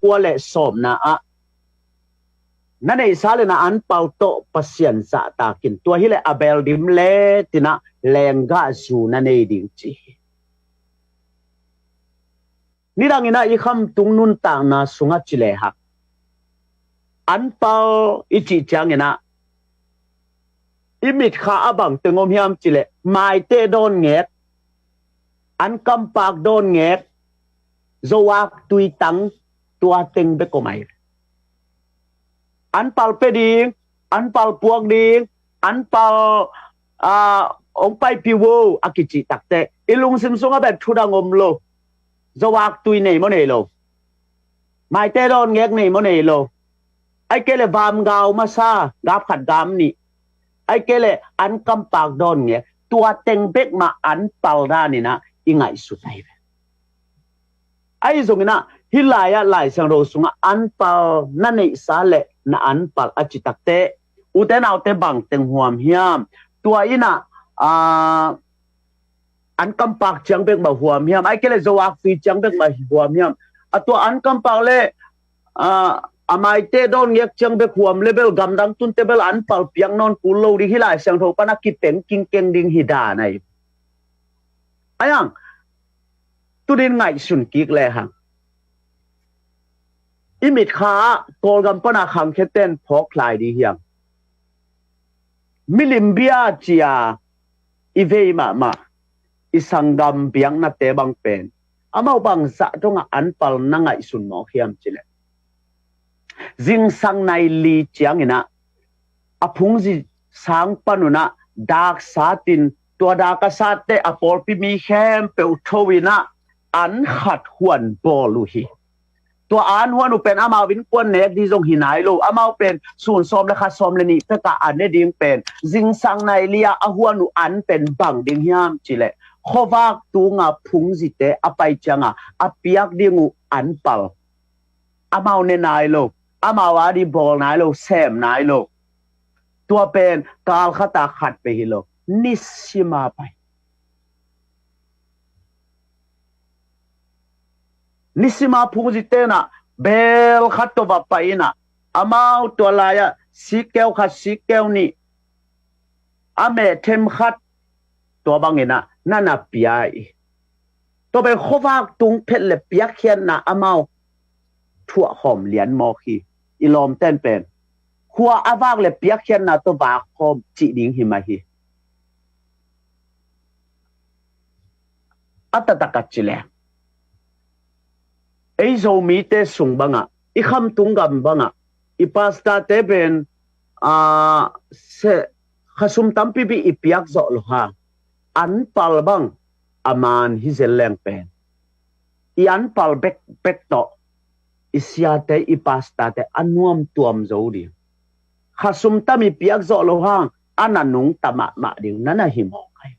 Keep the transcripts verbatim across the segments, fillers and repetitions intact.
kua le sawmna ah na neihsa le na anpal tawh Pasian zahtakin, tua hileh a bel dim le tinah lenggah zu na nei ding ci hi. Nidanginah i khamtung nuntakna sungah ci lehang anpal i cih cianginah i mitkha a bang teng om hiam cileh maite dawn ngek, an kampak dawn ngek, zoak tuitang, tua teng bek om ai. Anpal pe ding, anpal puak ding, anpal, ah, ong paipih vo a kicih takte i lungsim sungah pen thudang om lo. Zoak tui nei maw nei lo? Maite dawn ngek nei maw nei lo? Ai kei le vam gau masa, gap khat gam nih, ai kei le an kampak dawn ngek, tua teng bek mah anpal daninah i ngaihsut ai ve. Ai zonginah hih lai-ah Lai Siangtho sungah anpal na neihsa le na anpal a ci takte, ute naute bang teng huam hiam? Tua innah, ah, an kampak ciang bek mah huam hiam? Ai kei le zoak tui ciang bek mah huam hiam? A tua an kampak le, ah, a maite dawn ngek ciang bek huam le bel gamdang tunte bel anpal piak nawn kul lo ding hi, Lai Siangtho pana kipeng kingkeng ding hi dan ai. Ai ang, tunin ngaihsun kik lehang i mitkha ah Kawlgam pana khangkhiaten phawk hlai dih hiang. Milim bia cia i vei mahmah i sanggam biaknate bang pen amau bangzah dongah anpal na ngaihsun mawk hiam cileh, zingsang nai li cianginah a phungzi sang panunah dak satin, tua dak a satte a pawlpi mi khempeuh thoinah an khat huan bawl uh hi. Tua an huan uh pen amau innkuan nek dih zong hi nai lo. Amau pen sun sawm le kha sawm le nih pekah a ne ding pen zingsang nai li-ah a huan uh an pen bang ding hiam cileh, khuavak tunga phungzite a pai cianga a piak ding uh anpal amau ne nai lo, amau a dih bawl nai lo, sem nai lo. Tua pen kal khata khat pe hi lo, nisima pai. Nisima phungzi tenah bel khat tawh va pai innah amau tua lai-ah sikkeu khat sikkeu nih a mehthem khat tua banginah na na pia i. Tua pen khuavak tung phet le piakkhiatna amau thuahkhawm lian mawk hi. I lawmten pen khua a vak le piakkhiatna tawh vakkhawm cih ding hi mah hi. A taktak a ci le ei Zomite sung bangah, i khamtung gam bangah i pastorte pen, ah, se, khasum tampipi i piak zawh lo ha, anpal bang a man hi zel leng pen i anpal bekbek tawh i siate i pastorte a nuamtuam zo ding. Khasum tam i piak zawh lo hang a na nungta mahmah ding na na hi mawk ai.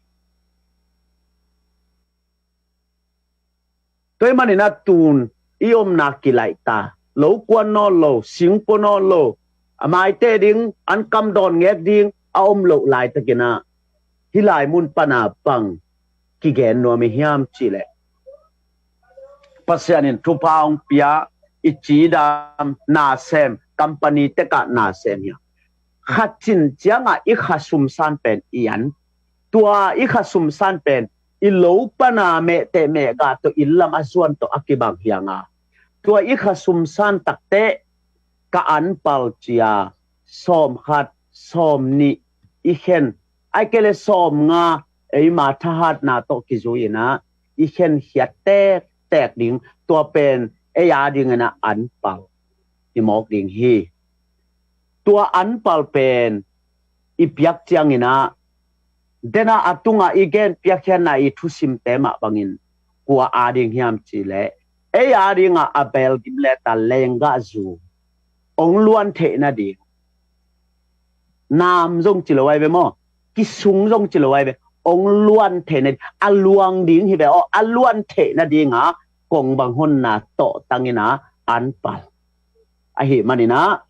Tua ahih maninah tun i omna kilaihta, lo kuan nawn lo, singpua nawn lo, a maite ding an kam dawn ngek ding a om loh laitakinah hih lai mun pana bang kigen nuam i hiam cihleh, Pasian in thupha hong pia, i cidam nasem, company tekah nasem hiam? Khat cin ciangah i khasum san pen i an, tua i khasum san pen i lo pana mehteh mehgah tawh inn lam a zuan tawh a kibang hianga, tua i khasum san takteh ka anpal cia sawmkhat, sawmnih i khen, ai kei le sawmnga, eima thahatna tawh kizui inah i khenkhiat tektek ding, tua pen ei a dinginah anpal hi mawk ding hi. Tua anpal pen i piak cianginah dena a tungah i gen piakkhiatna i thusimte mah bangin kua a ding hiam cihleh ei a dingah a bel dim leta lenggah zu ong luan theih nading. Nam zong ci lo ai ve maw? Kisung zong ci lo ai ve. Ong luan theih nading, a luang ding hi ve aw, a luan theih nadinga kong bang honna tawh tangina anpal. Ahih maninah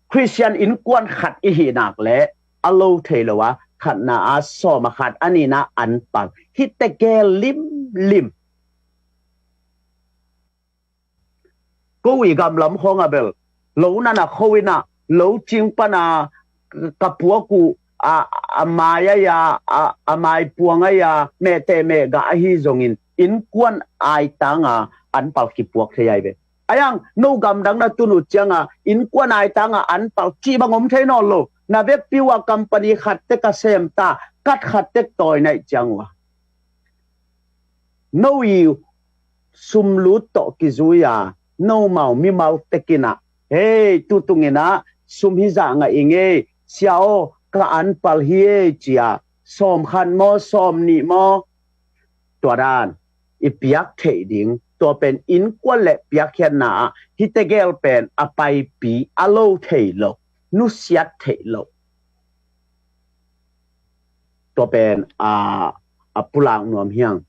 Khristian innkuan khat i hih nak leh a lo thei lo a, khatna a sawm a khat a nihna anpal hi tegel limlim. Lo i gamlam khawng a bel lo nana kho ina lo cing pana ka puak uh a, a mai aia a, a mai puang aia mehteh mehgah ahi zongin innkuan aitanga anpal kipuak thei ai ve. Aiang no gamdang na tun uh cianga innkuan aitanga anpal cih bang om thei nawn lo. Na vekpi uh a company khat tek a sem ta, kat khat tek tawi naih ciang uh a no i sum lut tawh kizui a no mau mi mau tekinah hei tutunginah sum hi zah ngah i ngei sia aw ka anpal hi ei cia sawm khat maw sawm nih maw tua dan i piak theih ding tua pen innkuan le piakkhiatna ah hite gel pen a paipi a lo thei lo nusiat theih lo tua pen a a pulak nuam hiang.